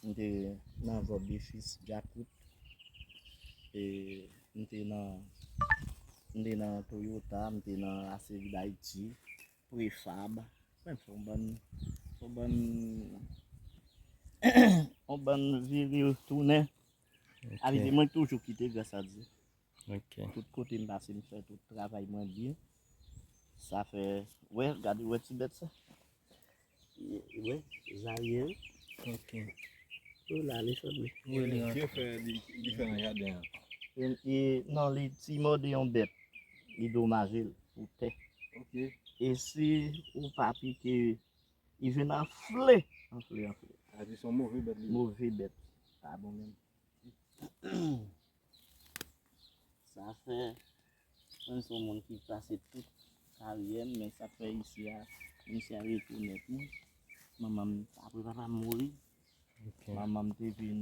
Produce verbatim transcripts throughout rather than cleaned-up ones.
M te nan Vòbifis, Djakout. E, m te nan, m te nan Toyota, m te nan Aseri Dayiti, Prefab. Mwen fè yon bann, yon bann, yon bann vire tounen. Sa vle di, mwen toujou kite, gras a Dye. Ok. Tout kote m pase, m fè tout travay mwen byen. Sa fè, wè, gade, wè ti bèt sa. Wè, Zayè. Ok. Ou la, li sanble. Wi, li Kiyès fè, li, li fè nan jaden an? E, e, non, li ti mòde yon bèt. Li domaje l pou tè. Ok. E si ou pa pike, li vin anfle, anfle, anfle. Sa vle di se yon move bèt li ye. Move bèt. Pa bon menm. Sa fè, mwen se yon moun ki pase tout karyè m, men sa fè isi a, misye a retounen tou. Manman m, apre papa m mouri, Ok. Manman m te vin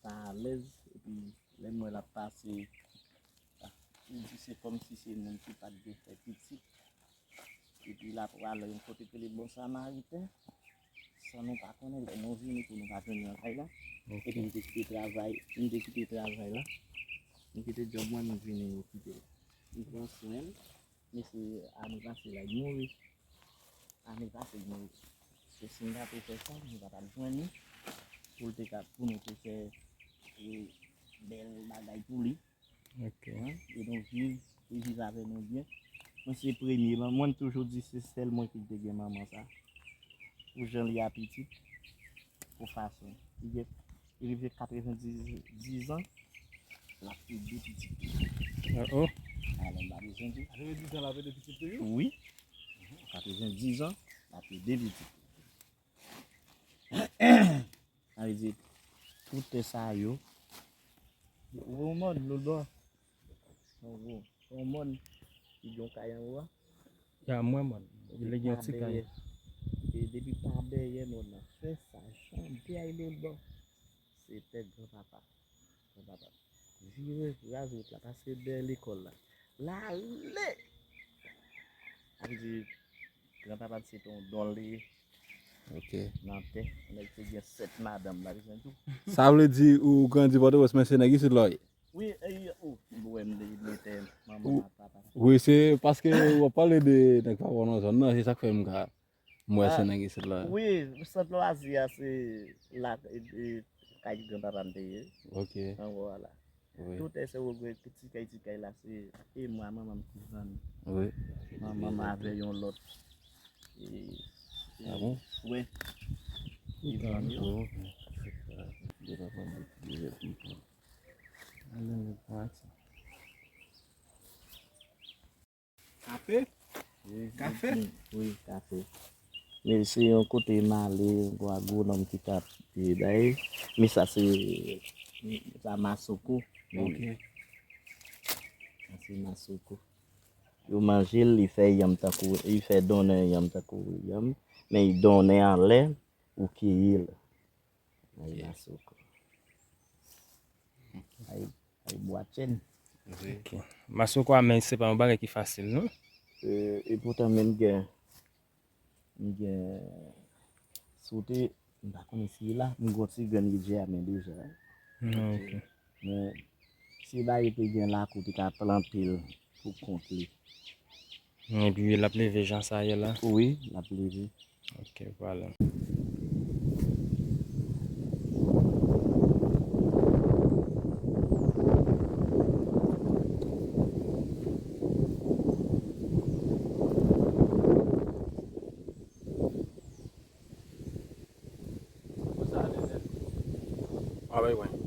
pa alèz, epi lè m wè l ap pase, ah, li di se kòmsi se moun ki pa t vle fè pitit. Epi l ap prale yon kote ki rele Bon Samariten, san nou pa konnen, lè nou vini pou nou pa jwenn nan kay la. Ok. Epi m te kite travay, m te kite travay la. M kite djòb mwen, m vini okite l. M pran swen l, mesye, ane pase la, li mouri. Ane pase, li mouri. Paske si m ta te fè sa, nou pa t ap jwenn li. Pou l te ka, pou nou te fè, e, bèl bagay pou li. Ok. Wi, e nou viv, li viv avè nou byen. Mwen se premye, mwen, mwen toujou di se sèl mwen ki te gen manman sa. Pou jan li apetit, pou fason. Li gen, li rive katrevendiz an, l ap fè de pitit. Oh, oh. Alò, m pa bezwen di. Katrevendiz an, l ap fè de pitit toujou? Wi. Katrevendiz an, l ap fè de pitit. Sa vle di, tout tè sa yo, ou wè yon mòn, lòtbò. Yon gwo, yon mòn, ki gen yon kay anwo a. Ya, mwen, mòn. Li gen yon ti kay. E depi pa dèyè mòn nan, fè sa, jan de ay lòtbò. Se tè granpapa. Granpapa. Vire, raze wout la, pase dèyè lekòl la. L ale! Sa vle di, granpapa m se te yon don li ye. Ok. Nan tè, nèg te gen sèt madanm, m pa bezwen di w. Sa vle di ou grandi Pòtoprens, men se nèg isit la w ye? Wi, e, ou, ou wè m de, de tè manman ak papa. Wi, se paske w ap pale de nèg pa bon nan zòn nan, se sa k fè m ka M wè se nèg isit la. Wi, sant lwazi a se la, e, e, kay granpapa m te ye. Ok. Anwo a la. Wi. Tout se wogwe, ti kay, ti kay la, se e mwa manman m ki vann. Wi. Manman m avè yon lòt. E, e, ah bon? Frè. Li vann yo. Oh, ok. Granpapa m te vèt m pran. Alè, mwen pati. Kafe? Wi, kafe? Wi, kafe. Men se yon kote m ale, yon gwo agwonòm ki t ap, e, bay. Men sa se, sa masoko. Ok. Sa se masoko. Yo manje l, li fè yanm tankou, li fè donnen yanm tankou yanm, men li donnen anlè, ou kiyi l. Ay, masoko. Ay, ay, bwa tchèn. Ok. Masoko a, men se pa yon bagay ki fasil, non? E, e poutan menm gen, m gen, si w te, m pa konnen si la, m gon ti grenn lidye a, men deja. Non, ok. Men, si bagay te gen lakou, te ka plante l pou kont li. Epi l ap leve jan sa ye la? Wi, l ap leve. Ok, vwala. Konsa ale nèt. Pa bay pwen.